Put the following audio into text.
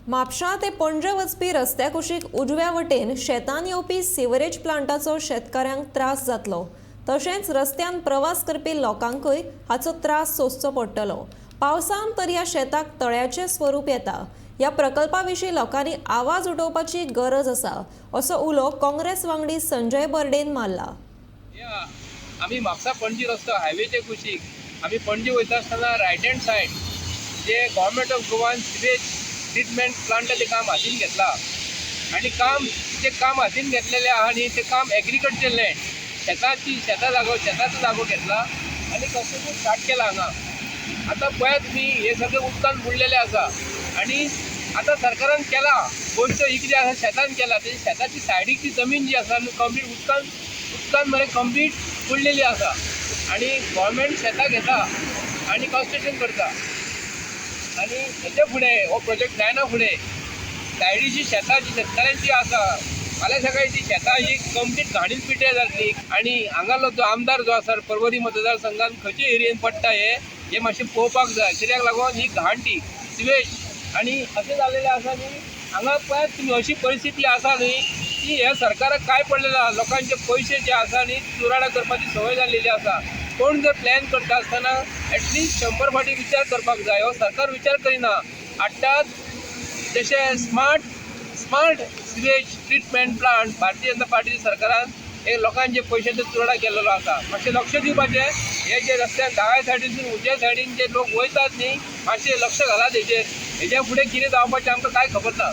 म्हापशा ते पणजे वचपी रस्त्या कुशीक उजव्या वटेन शेतान येवपी सिवरेज प्लांटाचो शेतकाऱ्यांक त्रास जातलो. तशेंच रस्त्यान प्रवास करपी लोकांकय हाचो त्रास सोंसचो पडटलो. पावसान तर ह्या शेताक तळ्याचें स्वरूप येता. ह्या प्रकल्पा विशीं लोकांनी आवाज उठोवपाची गरज आसा, असो उलो काँग्रेस वांगडी संजय बर्डेन मारला. आमी म्हापसा पणजी रस्तो हायवेचे कुशीक आमी पणजी वयता आसतना रायट हँड सायड जे गव्हर्मेंट ऑफ गोवान सिवेज ट्रिटमेंट प्लांटाचें काम हातीन घेतला आनी काम तें काम हातीन घेतलेलें आहा न्ही, तें काम एग्रीकल्चर लँड शेताची शेतां जागो शेताचो जागो घेतला आनी कन्स्ट्रक्शन स्टार्ट केलां हांगा. आतां पळयात तुमी, हे सगळें उदकान बुडलेलें आसा आनी आतां सरकारान केला गोश्ट ही कितें आसा, शेतान केला. तेजी शेताची सायडीक ती जमीन जी आसा न्हू, कंप्लीट उदकान उदकान मरे कंप्लीट बुडलेली आसा आनी गव्हर्मेंट शेतां घेता आनी कन्स्ट्रक्शन करता आनी हेच्या फुडें हो प्रोजेक्ट जायना फुडें सायडीची शेतां जी शेतकाऱ्यांची आसा, फाल्यां सकाळी ती शेतां ही कंप्लीट घाणीन पिड्ड्यार जातली. आनी हांगालो जो आमदार जो आसा, पर्वरी मतदारसंघान खंयचे एरियेन पडटा हे हे मातशें पळोवपाक जाय. कित्याक लागून ही घाण ती सिवेज आनी अशें जालेलें आसा न्ही, हांगा पळयात तुमी, अशी परिस्थिती आसा न्ही की ह्या सरकाराक काय पडलेलें आहा. लोकांचे पयशे जे आसा न्ही, चुराडा करपाची संवय जाल्लेली आसा. कोण जर प्लॅन करता आसतना एटलिस्ट 100 फावटी विचार करपाक जाय. हो सरकार विचार करिना. हाडटात जशें smart sewage treatment plant. Bharatiya Janata पार्टीच्या सरकारान हे लोकांचे पयशांचो चुराडा केलेलो आसा. मातशें लक्ष दिवपाचें. हे जे रस्त्यान दाव्या सायडीनसून उजव्या सायडीन जे लोक वयतात न्ही, मातशें लक्ष घालात हेजेर. हेज्या फुडें कितें जावपाचें आमकां कांय खबर ना.